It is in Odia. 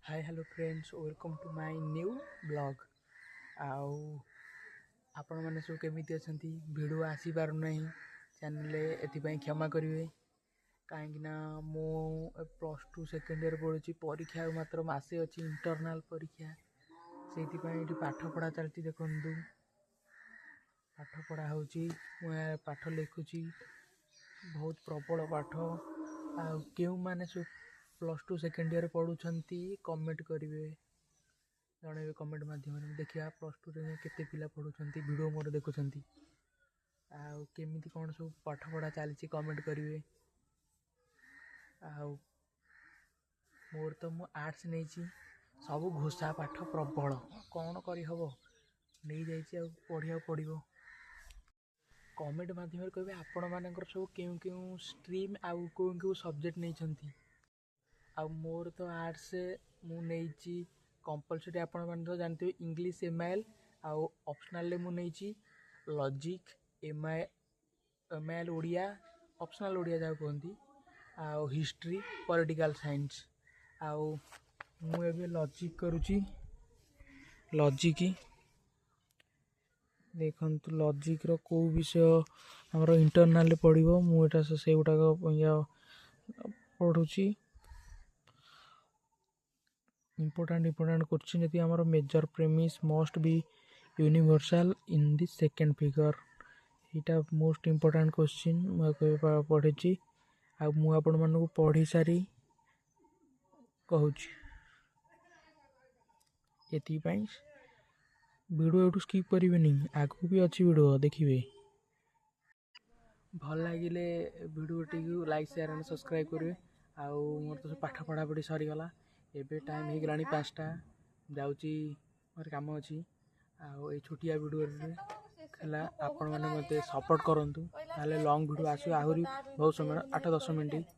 Hi, hello friends, welcome to my new vlog. ଆଉ ଆପଣମାନେ ସବୁ କେମିତି ଅଛନ୍ତି? ଭିଡ଼ିଓ ଆସିପାରୁନାହିଁ ଚ୍ୟାନେଲରେ, ଏଥିପାଇଁ କ୍ଷମା କରିବେ, କାହିଁକିନା ମୁଁ +2 ସେକେଣ୍ଡ ଇୟର୍ ପଢ଼ୁଛି। ପରୀକ୍ଷା ଆଉ ମାତ୍ର ମାସେ ଅଛି, ଇଣ୍ଟରନାଲ୍ ପରୀକ୍ଷା। ସେଇଥିପାଇଁ ଏଠି ପାଠ ପଢ଼ା ଚାଲିଛି। ଦେଖନ୍ତୁ, ପାଠ ପଢ଼ା ହେଉଛି, ମୁଁ ପାଠ ଲେଖୁଛି, ବହୁତ ପ୍ରବଳ ପାଠ। ଆଉ କେଉଁମାନେ ସବୁ +2 ସେକେଣ୍ଡ ଇୟର୍ ପଢ଼ୁଛନ୍ତି, କମେଣ୍ଟ କରିବେ, ଜଣାଇବେ କମେଣ୍ଟ ମାଧ୍ୟମରେ। ଦେଖିବା +2ରେ କେତେ ପିଲା ପଢ଼ୁଛନ୍ତି, ଭିଡ଼ିଓ ମୋର ଦେଖୁଛନ୍ତି, ଆଉ କେମିତି କ'ଣ ସବୁ ପାଠ ପଢ଼ା ଚାଲିଛି କମେଣ୍ଟ କରିବେ। ଆଉ ମୋର ତ ମୁଁ ଆର୍ଟ୍ସ ନେଇଛି, ସବୁ ଘୋଷା ପାଠ ପ୍ରବଳ, କ'ଣ କରିହେବ, ନେଇଯାଇଛି ଆଉ ପଢ଼ିବାକୁ ପଡ଼ିବ। କମେଣ୍ଟ ମାଧ୍ୟମରେ କହିବେ ଆପଣମାନଙ୍କର ସବୁ କେଉଁ କେଉଁ ଷ୍ଟ୍ରିମ୍ ଆଉ କେଉଁ କେଉଁ ସବଜେକ୍ଟ ନେଇଛନ୍ତି। ଆଉ ମୋର ତ ଆର୍ଟ୍ସ ମୁଁ ନେଇଛି, କମ୍ପଲସରି ଆପଣମାନେ ତ ଜାଣିଥିବେ ଇଂଲିଶ, MIL, ଆଉ ଅପସନାଲରେ ମୁଁ ନେଇଛି logic, MIL, Odia optional, Odia ଯାହାକୁ କୁହନ୍ତି, ଆଉ ହିଷ୍ଟ୍ରି, ପଲିଟିକାଲ ସାଇନ୍ସ। ଆଉ ମୁଁ ଏବେ ଲଜିକ୍ କରୁଛି। ଲଜିକ୍ ଦେଖନ୍ତୁ, ଲଜିକ୍ର କେଉଁ ବିଷୟ ଆମର ଇଣ୍ଟରନାଲରେ ପଡ଼ିବ, ମୁଁ ଏଇଟା ସେଇଗୁଡ଼ାକ ପଢ଼ୁଛି। ଇମ୍ପୋର୍ଟାଣ୍ଟ ଇମ୍ପୋର୍ଟାଣ୍ଟ କୋଶ୍ଚିନ୍ ଯଦି ଆମର major premise must be universal in the second figure, ଏଇଟା ମୋଷ୍ଟ ଇମ୍ପୋର୍ଟାଣ୍ଟ କୋଶ୍ଚିନ୍। ମୁଁ ଆକୁ ପଢ଼ିଛି ଆଉ ମୁଁ ଆପଣମାନଙ୍କୁ ପଢ଼ି ସାରି କହୁଛି। ଏଥିପାଇଁ ଭିଡ଼ିଓ ଏଇଠୁ ସ୍କିପ୍ କରିବେନି, ଆଗକୁ ବି ଅଛି ଭିଡ଼ିଓ, ଦେଖିବେ। ଭଲ ଲାଗିଲେ ଭିଡ଼ିଓଟିକୁ ଲାଇକ୍, ସେୟାର ଆଣ୍ଡ ସବସ୍କ୍ରାଇବ୍ କରିବେ। ଆଉ ମୋର ତ ସବୁ ପାଠ ପଢ଼ାପଢ଼ି ସରିଗଲା। ଏବେ ଟାଇମ୍ ହେଇଗଲାଣି 5ଟା, ଯାଉଛି, ମୋର କାମ ଅଛି। ଆଉ ଏଇ ଛୋଟିଆ ଭିଡ଼ିଓରେ ହେଲା, ଆପଣମାନେ ମୋତେ ସପୋର୍ଟ କରନ୍ତୁ, ତାହେଲେ ଲଙ୍ଗ୍ ଭିଡ଼ିଓ ଆସିବ ଆହୁରି ବହୁତ ସମୟ, 8-10 ମିନିଟ୍।